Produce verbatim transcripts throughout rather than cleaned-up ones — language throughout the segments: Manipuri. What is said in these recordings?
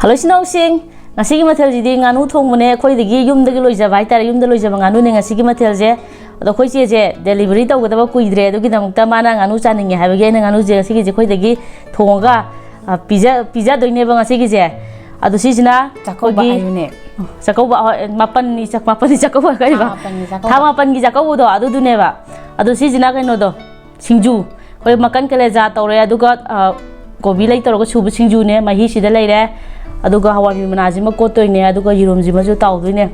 ꯂꯣꯏꯁꯤꯅꯧꯁꯤꯡ, ꯉꯁꯤꯒꯤ ꯃꯊꯦꯜꯁꯤꯗꯤ ꯉꯥꯅꯨ ꯊꯣꯡꯕꯅꯦ꯫ ꯑꯩꯈꯣꯏꯗꯒꯤ ꯌꯨꯝꯗꯒꯤ ꯂꯣꯏꯖꯕ ꯍꯥꯏꯇꯥꯔꯦ, ꯌꯨꯝꯗ ꯂꯣꯏꯖꯕ ꯉꯥꯅꯨꯅꯦ ꯉꯁꯤꯒꯤ ꯃꯊꯦꯜꯁꯦ꯫ ꯑꯗꯣ ꯑꯩꯈꯣꯏ ꯆꯦꯁꯦ ꯗꯦꯂꯤꯚꯔꯤ ꯇꯧꯒꯗꯕ ꯀꯨꯏꯗ꯭ꯔꯦ, ꯑꯗꯨꯒꯤꯗꯃꯛꯇ ꯃꯥꯅ ꯉꯥꯅꯨ ꯆꯥꯅꯤꯡꯉꯦ ꯍꯥꯏꯕꯒꯤ ꯑꯩꯅ ꯉꯥꯅꯨꯁꯦ ꯉꯁꯤꯒꯤꯁꯦ ꯑꯩꯈꯣꯏꯗꯒꯤ ꯊꯣꯡꯉꯒ, ꯑ, ꯄꯤꯖ-, ꯄꯤꯖꯗꯣꯏꯅꯦꯕ ꯉꯁꯤꯒꯤꯁꯦ꯫ ꯑꯗꯣ ꯁꯤꯁꯤꯅ ꯆꯥꯛꯀꯧꯕ ꯑꯩꯈꯣꯏꯒꯤ ꯍꯥꯏꯌꯨꯅꯦ꯫ ꯆꯥꯛꯀꯧꯕ, ꯍꯣꯏ, ꯃꯥꯄꯟꯅꯤ ꯆꯥꯛ-, ꯃꯥꯄꯟꯅꯤ ꯆꯥꯛꯀꯧꯕ ꯀꯩꯕ? ꯊꯥ ꯃꯥꯄꯟꯒꯤ ꯆꯥꯛꯀꯧꯕ꯫ ꯊꯥ ꯃꯥꯄꯟꯒꯤ ꯆꯥꯛꯀꯧꯕꯗꯣ ꯑꯗꯨꯗꯨꯅꯦꯕ꯫ ꯑꯗꯣ ꯁꯤꯁꯤꯅ ꯀꯩꯅꯣꯗꯣ, ꯁꯤꯡꯖꯨ꯫ ꯑꯩꯈꯣꯏ ꯃꯀꯟ ꯀꯂꯦꯖꯥ ꯇꯧꯔꯦ, ꯑꯗꯨꯒ, ꯑ, ꯀꯣꯕꯤ ꯂꯩ ꯇꯧꯔꯒ ꯁꯨꯕ ꯁꯤꯡꯖꯨꯅꯦ, ꯃꯍꯤꯁꯤꯗ ꯂꯩꯔꯦ꯫ ꯑꯗꯨꯒ ꯍꯋꯥꯏ ꯃꯅꯥꯁꯤꯃ ꯀꯣꯠꯇꯣꯏꯅꯦ, ꯑꯗꯨꯒ ꯌꯦꯔꯨꯝꯁꯤꯃꯁꯨ ꯇꯥꯎꯗꯣꯏꯅꯦ꯫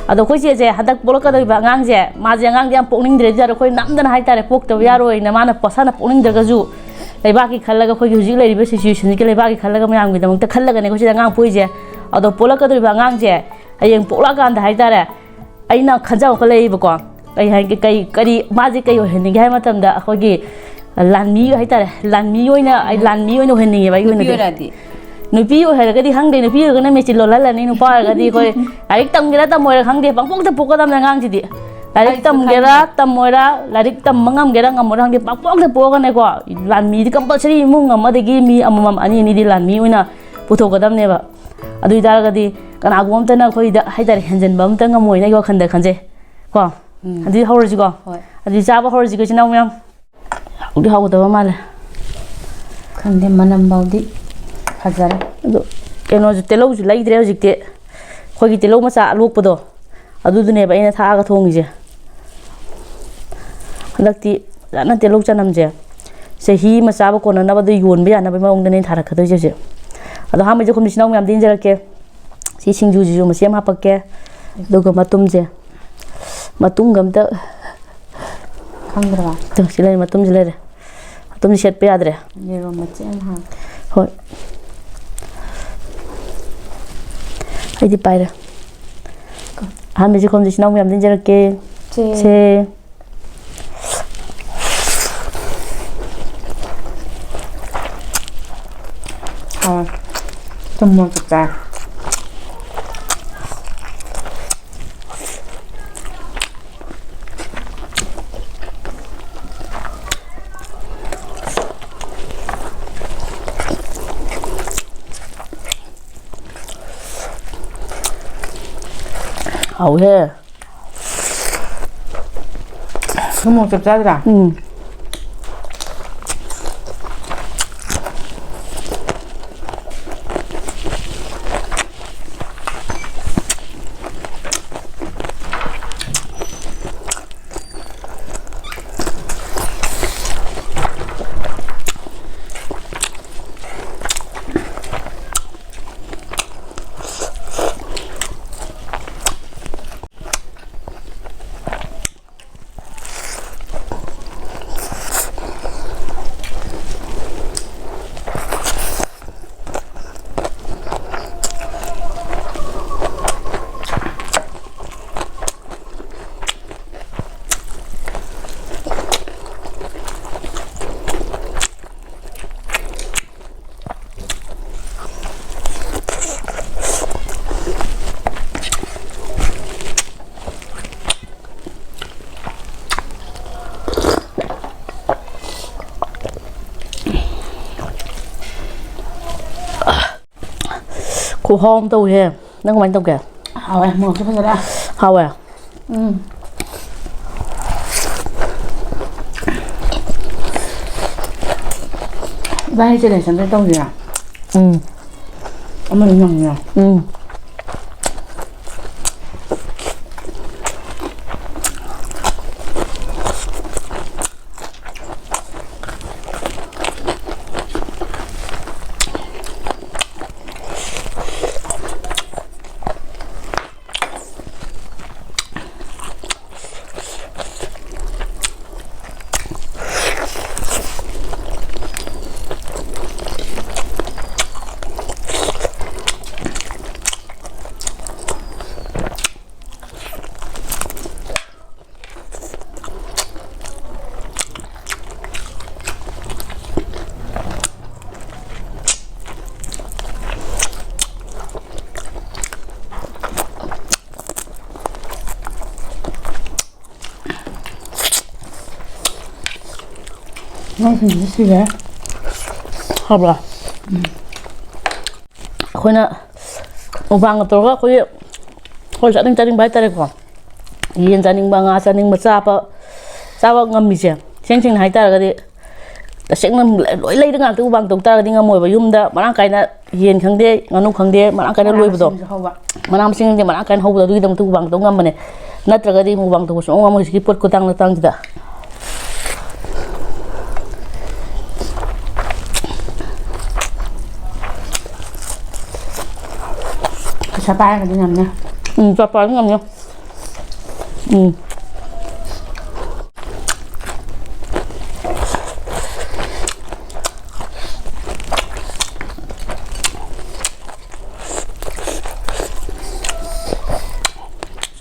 ꯑꯗꯣ ꯑꯩꯈꯣꯏ ꯆꯦꯁꯦ ꯍꯟꯗꯛ ꯄꯣꯛꯂꯛꯀꯗꯧꯔꯤꯕ ꯑꯉꯥꯡꯁꯦ, ꯃꯥꯁꯦ ꯑꯉꯥꯡꯗꯤ ꯌꯥꯝ ꯄꯣꯛꯅꯤꯡꯗ꯭ꯔꯦ, ꯑꯗꯨ ꯑꯩꯈꯣꯏ ꯅꯝꯗꯅ ꯍꯥꯏꯇꯥꯔꯦ, ꯄꯣꯛꯇꯕ ꯌꯥꯔꯣꯏꯅ ꯃꯥꯅ ꯄꯣꯁꯥꯅ ꯄꯣꯛꯅꯤꯡꯗ꯭ꯔꯒꯁꯨ, ꯂꯩꯕꯥꯛꯀꯤ ꯈꯜꯂꯒ, ꯑꯩꯈꯣꯏꯒꯤ ꯍꯧꯖꯤꯛ ꯂꯩꯔꯤꯕ ꯁꯤꯆꯨꯋꯦꯁꯟꯁꯤꯒꯤ ꯂꯩꯕꯥꯛꯀꯤ ꯈꯜꯂꯒ ꯃꯌꯥꯝꯒꯤꯗꯃꯛꯇ ꯈꯜꯂꯒꯅꯦ ꯑꯩꯈꯣꯏ ꯁꯤꯗ ꯑꯉꯥꯡ ꯄꯣꯛꯏꯁꯦ꯫ ꯑꯗꯣ ꯄꯣꯛꯂꯛꯀꯗꯧꯔꯤꯕ ꯑꯉꯥꯡꯁꯦ ꯍꯌꯦꯡ ꯄꯣꯛꯂꯛꯑꯀꯥꯟꯗ ꯍꯥꯏꯇꯥꯔꯦ, ꯑꯩꯅ ꯈꯟꯖꯕ ꯑꯃꯈꯛ ꯂꯩꯌꯦꯕꯀꯣ꯫ ꯀꯩ ꯍꯥꯏꯒꯦ, ꯀꯩ, ꯀꯔꯤ, ꯃꯥꯁꯦ ꯀꯩ ꯑꯣꯏꯍꯟꯅꯤꯡꯒꯦ ꯍꯥꯏꯕ ꯃꯇꯝꯗ, ꯑꯩꯈꯣꯏꯒꯤ ꯂꯥꯟꯃꯤ ꯍꯥꯏꯇꯥꯔꯦ, ꯂꯥꯟꯃꯤ ꯑꯣꯏꯅ, ꯑꯩ ꯂꯥꯟꯃꯤ ꯑꯣꯏꯅ ꯑꯣꯏꯍꯟꯅꯤꯡꯉꯦꯕ ꯑꯩꯒꯤ ꯅꯨꯄꯤ ꯑꯣꯏꯅꯗꯤ꯫ ꯑꯣꯏꯔꯗꯤ? ꯅꯨꯄꯤ ꯑꯣꯏꯍꯜꯂꯒꯗꯤ ꯈꯪꯗꯦ, ꯅꯨꯄꯤ ꯑꯣꯏꯔꯒꯅ ꯃꯦꯆꯤꯟ ꯂꯣꯜꯍꯜꯂꯅꯤ, ꯅꯨꯄꯥ ꯑꯣꯏꯔꯒꯗꯤ ꯑꯩꯈꯣꯏ ꯂꯥꯏꯔꯤꯛ ꯇꯝꯒꯦꯔꯥ ꯇꯝꯃꯣꯏꯔꯥ ꯈꯪꯗꯦ, ꯄꯪꯄꯣꯛꯇ ꯄꯣꯛꯀꯗꯕꯅꯦ ꯑꯉꯥꯡꯁꯤꯗꯤ꯫ ꯂꯥꯏꯔꯤꯛ ꯑꯩꯁꯨ ꯇꯝꯒꯦꯔꯥ ꯈꯪꯗꯦ꯫ ꯇꯝꯃꯣꯏꯔꯥ, ꯂꯥꯏꯔꯤꯛ ꯇꯝꯕ ꯉꯝꯒꯦꯔꯥ ꯉꯝꯃꯣꯏꯔꯥ ꯈꯪꯗꯦ, ꯄꯪꯄꯣꯛꯇ ꯄꯣꯛꯑꯒꯅꯦꯀꯣ, ꯂꯥꯟꯃꯤꯗꯤ ꯀꯝꯄꯜꯁꯔꯤ ꯏꯃꯨꯡ ꯑꯃꯗꯒꯤ ꯃꯤ ꯑꯃꯃꯝ, ꯑꯅꯤ ꯑꯅꯤꯗꯤ ꯂꯥꯟꯃꯤ ꯑꯣꯏꯅ ꯄꯨꯊꯣꯛꯀꯗꯕꯅꯦꯕ꯫ ꯑꯗꯨ ꯑꯣꯏ ꯇꯥꯔꯒꯗꯤ ꯀꯅꯥꯒꯨꯝꯕ ꯑꯝꯇꯅ ꯑꯩꯈꯣꯏꯗ ꯍꯥꯏꯇꯥꯔꯦ, ꯍꯦꯟꯖꯟꯕ ꯑꯝꯇ ꯉꯝꯃꯣꯏꯅ ꯑꯩꯒꯤ ꯋꯥꯈꯜꯗ ꯈꯟꯖꯩ꯫ ꯀꯣ? ꯎꯝ꯫ ꯑꯗꯨꯗꯤ ꯍꯧꯔꯁꯤꯀꯣ? ꯍꯣꯏ꯫ ꯑꯗꯨꯗꯤ ꯆꯥꯕ ꯍꯧꯔꯁꯤꯀꯣ, ꯏꯆꯤꯟ ꯏꯅꯥꯎ ꯃꯌꯥꯝ? ꯍꯥꯎꯗꯤ ꯍꯥꯎꯒꯗꯕ ꯃꯥꯜꯂꯦ꯫ ꯈꯪꯗꯦ, ꯃꯅꯝ ꯐꯥꯎꯗꯤ ꯐꯖꯔꯦ꯫ ꯑꯗꯣ ꯀꯩꯅꯣꯁꯨ, ꯇꯤꯜꯍꯧꯁꯨ ꯂꯩꯗ꯭ꯔꯦ ꯍꯧꯖꯤꯛꯇꯤ꯫ ꯑꯩꯈꯣꯏꯒꯤ ꯇꯤꯜꯍꯧ ꯃꯆꯥ ꯑꯂꯣꯛꯄꯗꯣ, ꯑꯗꯨꯗꯨꯅꯦꯕ ꯑꯩꯅ ꯊꯥꯛꯑꯒ ꯊꯣꯡꯉꯤꯁꯦ꯫ ꯍꯟꯗꯛꯇꯤ ꯐꯖꯅ ꯇꯤꯜꯍꯧ ꯆꯅꯝꯁꯦ ꯆꯍꯤ ꯑꯃ ꯆꯥꯕ ꯀꯣꯟꯅꯅꯕ, ꯑꯗꯨ ꯌꯣꯟꯕ ꯌꯥꯅꯕꯒꯤ ꯃꯑꯣꯡꯗꯅꯦ ꯑꯩꯅ ꯊꯥꯔꯛꯀꯗꯣꯏꯁꯦ ꯍꯧꯖꯤꯛ꯫ ꯑꯗꯣ ꯑꯍꯥꯟꯕꯁꯦ ꯑꯩꯈꯣꯏ ꯏꯆꯤꯟ ꯏꯅꯥꯎ ꯃꯌꯥꯝꯗ ꯏꯟꯖꯔꯛꯀꯦ꯫ ꯁꯤ ꯁꯤꯡꯖꯨꯁꯤꯁꯨ ꯃꯆꯦꯠ ꯑꯃ ꯍꯥꯞꯄꯛꯀꯦ꯫ ꯑꯗꯨꯒ ꯃꯇꯨꯝꯁꯦ, ꯃꯇꯨꯝꯒ ꯑꯝꯇ ꯈꯪꯗ꯭ꯔꯕ? ꯇꯨ, ꯁꯤ ꯂꯩꯔꯦ, ꯃꯇꯨꯝꯁꯤ ꯂꯩꯔꯦ꯫ ꯃꯇꯨꯝꯁꯤ ꯁꯦꯠꯄ ꯌꯥꯗ꯭ꯔꯦ꯫ ꯌꯦꯔꯨꯝ ꯃꯆꯦꯠ ꯑꯃ ꯍꯥꯞꯄꯦ꯫ ꯍꯣꯏ꯫ ꯑꯩꯗꯤ ꯄꯥꯏꯔꯦ꯫ ꯑꯍꯥꯟꯕꯁꯤ ꯈꯣꯝꯁꯦ ꯏꯆꯤꯟ ꯏꯅꯥꯎ ꯃꯌꯥꯝꯗ ꯏꯟꯖꯔꯛꯀꯦ꯫ ꯁꯦ꯫ ꯁꯦ꯫ ꯍꯥꯎꯋꯦ꯫ ꯊꯨꯝ ꯃꯣꯔꯣꯛ ꯆꯞ ꯆꯥꯔꯦ꯫ ꯍꯥꯎꯋꯦ꯫ ꯊꯨꯝ ꯃꯣꯔꯣꯛ ꯆꯞ ꯆꯥꯗ꯭ꯔꯥ? ꯎꯝ꯫ ꯈꯨꯍꯥꯎ ꯑꯃ ꯇꯧꯋꯤꯍꯦ꯫ ꯅꯪ ꯀꯃꯥꯏꯅ ꯇꯧꯒꯦ? ꯍꯥꯎꯋꯦ, ꯃꯣꯔꯣꯛꯁꯨ ꯐꯖꯅ꯫ ꯍꯥꯎꯋꯦ꯫ ꯎꯝ꯫ ꯏꯕꯥꯅꯤ challenge ꯑꯝꯇ ꯇꯧꯁꯤꯔꯥ? ꯎꯝ꯫ ꯑꯃꯅ ꯉꯝꯃꯤꯔꯣ? ꯎꯝ꯫ ꯅꯪ ꯁꯤꯡꯖꯨ ꯁꯤꯔꯦ꯫ ꯍꯥꯎꯕ꯭ꯔꯥ? ꯎꯝ꯫ ꯑꯩꯈꯣꯏꯅ ꯃꯨꯛꯕꯥꯡꯒ ꯇꯧꯔꯒ ꯑꯩꯈꯣꯏꯒꯤ ꯍꯣꯏ, ꯆꯥꯅꯤꯡ ꯆꯥꯅꯤꯡꯕ ꯍꯥꯏꯇꯥꯔꯦꯀꯣ꯫ ꯌꯦꯟ ꯆꯥꯅꯤꯡꯕ, ꯉꯥ ꯆꯥꯅꯤꯡꯕ, ꯆꯥꯕ, ꯆꯥꯕ ꯉꯝꯃꯤꯁꯦ, ꯏꯁꯦꯡ ꯁꯦꯡꯅ ꯍꯥꯏꯇꯥꯔꯒꯗꯤ, ꯇꯁꯦꯡꯅ ꯂꯣꯏ ꯂꯩꯔ ꯉꯥꯛꯇ ꯃꯨꯛꯕꯥꯡ ꯇꯧ ꯇꯥꯔꯒꯗꯤ ꯉꯝꯃꯣꯏꯕ꯫ ꯌꯨꯝꯗ ꯃꯔꯥꯡ ꯀꯥꯏꯅ ꯌꯦꯟ ꯈꯪꯗꯦ, ꯉꯥꯅꯨ ꯈꯪꯗꯦ, ꯃꯔꯥꯡ ꯀꯥꯏꯅ ꯂꯣꯏꯕꯗꯣ, ꯃꯁꯤꯡꯁꯨ ꯍꯧꯕ꯫ ꯃꯅꯥ ꯃꯁꯤꯡ ꯈꯪꯗꯦ, ꯃꯔꯥꯡ ꯀꯥꯏꯅ ꯍꯧꯕꯗꯣ, ꯑꯗꯨꯒꯤꯗꯃꯛꯇ ꯃꯨꯛꯕꯥꯡ ꯇꯧ ꯉꯝꯕꯅꯦ꯫ ꯅꯠꯇ꯭ꯔꯒꯗꯤ ꯃꯨꯛꯕꯥꯡ ꯇꯧꯕ ꯁꯨꯡꯉꯝ ꯉꯝꯃꯣꯏ ꯍꯧꯖꯤꯛꯀꯤ ꯄꯣꯠ ꯈꯨꯇꯥꯡ ꯂꯇꯥꯡꯁꯤꯗ꯫ ꯄꯩꯁꯥ ꯄꯥꯏꯔꯒꯗꯤ ꯉꯝꯅꯤ꯫ ꯎꯝ, ꯄꯩꯁꯥ ꯄꯥꯏꯔꯒ ꯉꯝꯅꯤ꯫ ꯎꯝ꯫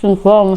ꯁꯤꯡ ꯈꯨꯍꯥꯎ ꯑꯃ꯫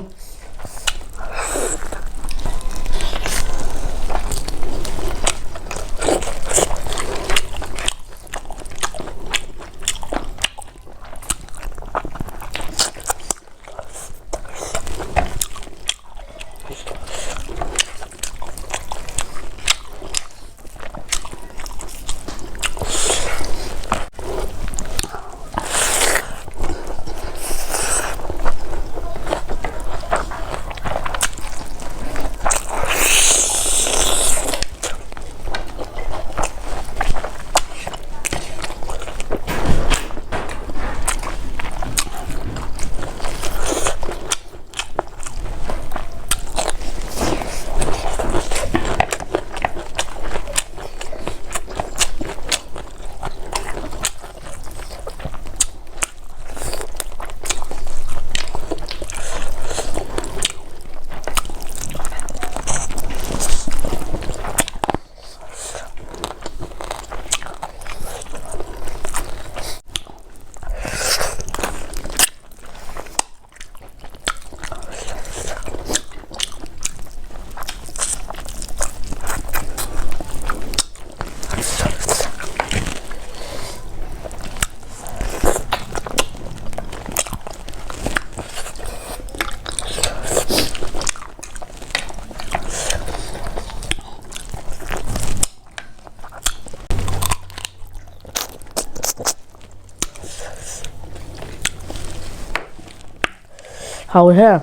ꯍꯥꯎꯋꯦꯍꯦ꯫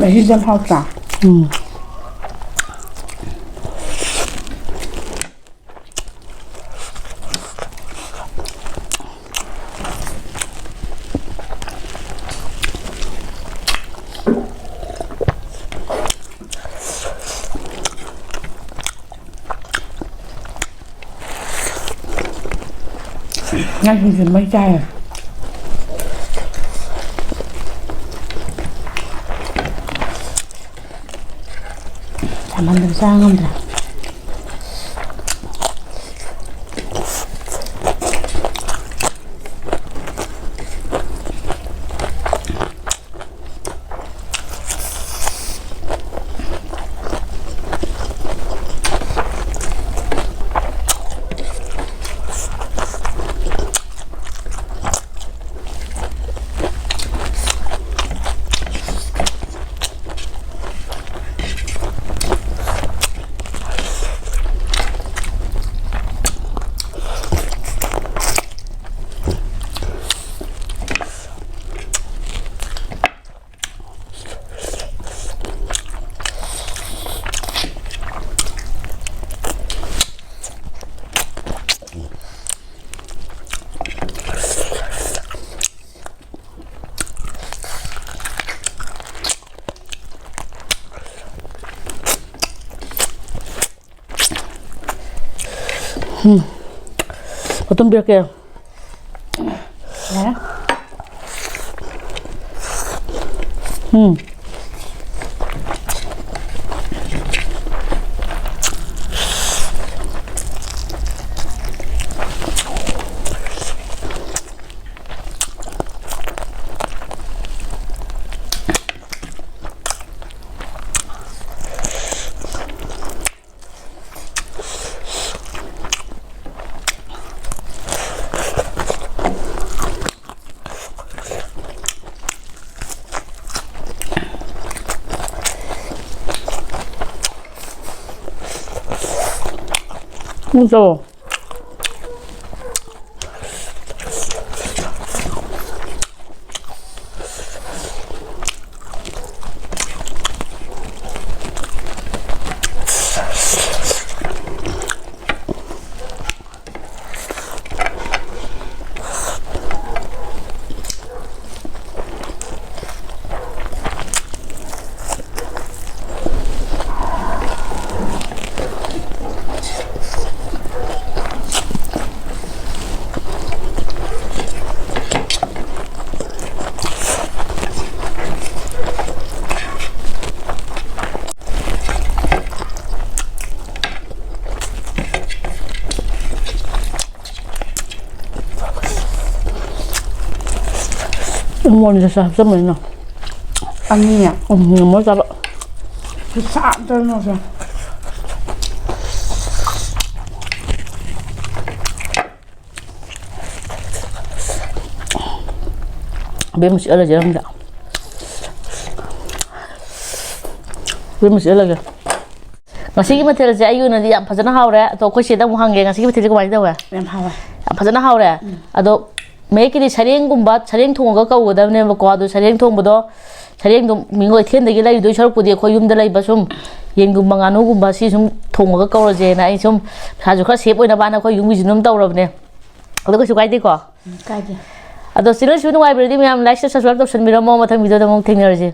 ꯃꯍꯤꯗꯣ ꯍꯥꯎꯇ꯭ꯔꯥ? ꯎꯝ꯫ ꯉꯥ ꯁꯤꯡꯖꯨ ꯃꯩ ꯆꯥꯏꯌꯦ꯫ ꯁꯥꯃꯟꯗꯅ ꯆꯥ ꯉꯝꯗ꯭ꯔꯦ꯫ ꯎꯝ꯫ ꯃꯇꯨꯝ ꯄꯤꯔꯛꯀꯦ꯫ ꯌꯥꯔꯦ꯫ ꯎꯝ꯫ ꯎꯝ, ꯆꯥꯎ꯫ ꯃꯣꯟꯁꯦ ꯍꯥꯞꯆꯟꯕꯅꯤꯅ꯫ ꯑꯅꯤ꯫ ꯎꯝ, ꯉꯝꯃꯣꯏ ꯆꯥꯕ꯫ ꯈꯨꯠꯁꯥ ꯑꯝꯇ ꯅꯣꯛꯁꯦ꯫ ꯏꯕꯦꯝꯃ, ꯆꯤꯛꯍꯜꯂꯁꯤꯔ ꯈꯪꯗꯦ꯫ ꯏꯕꯦꯝꯃ, ꯆꯤꯛꯍꯜꯂꯒꯦ꯫ ꯉꯁꯤꯒꯤ ꯃꯊꯦꯜꯁꯦ ꯑꯩꯒꯤ ꯑꯣꯏꯅꯗꯤ ꯌꯥꯝ ꯐꯖꯅ ꯍꯥꯎꯔꯦ꯫ ꯑꯗꯣ ꯑꯩꯈꯣꯏ ꯆꯦꯗ ꯑꯃꯨꯛ ꯍꯪꯒꯦ, ꯉꯁꯤꯒꯤ ꯃꯊꯦꯜꯁꯦ ꯀꯃꯥꯏꯅ ꯇꯧꯋꯦ? ꯌꯥꯝ ꯍꯥꯎꯋꯦ꯫ ꯌꯥꯝ ꯐꯖꯅ ꯍꯥꯎꯔꯦ? ꯎꯝ꯫ ꯑꯗꯣ ꯃꯌꯦꯛꯀꯤꯗꯤ ꯁꯔꯦꯡꯒꯨꯝꯕ, ꯁꯔꯦꯡ ꯊꯣꯡꯉꯒ ꯀꯧꯒꯗꯕꯅꯦꯕꯀꯣ꯫ ꯑꯗꯣ ꯁꯔꯦꯡ ꯊꯣꯡꯕꯗꯣ, ꯁꯔꯦꯡꯗꯣ ꯃꯤꯉꯣꯟ ꯀꯩꯊꯦꯜꯗꯒꯤ ꯂꯩꯔꯨꯗꯣꯏ ꯁꯔꯨꯛꯄꯨꯗꯤ ꯑꯩꯈꯣꯏ ꯌꯨꯝꯗ ꯂꯩꯕ ꯁꯨꯝ ꯌꯦꯟꯒꯨꯝꯕ, ꯉꯥꯅꯨꯒꯨꯝꯕ ꯁꯤ ꯁꯨꯝ ꯊꯣꯡꯉꯒ ꯀꯧꯔꯁꯦꯅ ꯑꯩ ꯁꯨꯝ ꯄꯩꯁꯥꯁꯨ ꯈꯔ ꯁꯦꯞ ꯑꯣꯏꯅꯕꯅ ꯑꯩꯈꯣꯏ ꯌꯨꯝꯒꯤꯁꯨ ꯑꯗꯨꯝ ꯇꯧꯔꯕꯅꯦ꯫ ꯑꯗꯣ ꯀꯩꯁꯨ ꯀꯥꯏꯗꯦꯀꯣ? ꯎꯝ, ꯀꯥꯏꯗꯦ꯫ ꯑꯗꯣ ꯆꯦꯅꯦꯜꯁꯨ ꯅꯨꯡꯉꯥꯏꯕꯤꯔꯗꯤ ꯃꯌꯥꯝ like, share, subscribe ꯇꯧꯁꯟꯕꯤꯔꯝꯃꯣ꯫ ꯃꯊꯪ video ꯗ ꯑꯃꯨꯛ ꯊꯦꯡꯅꯔꯁꯤ꯫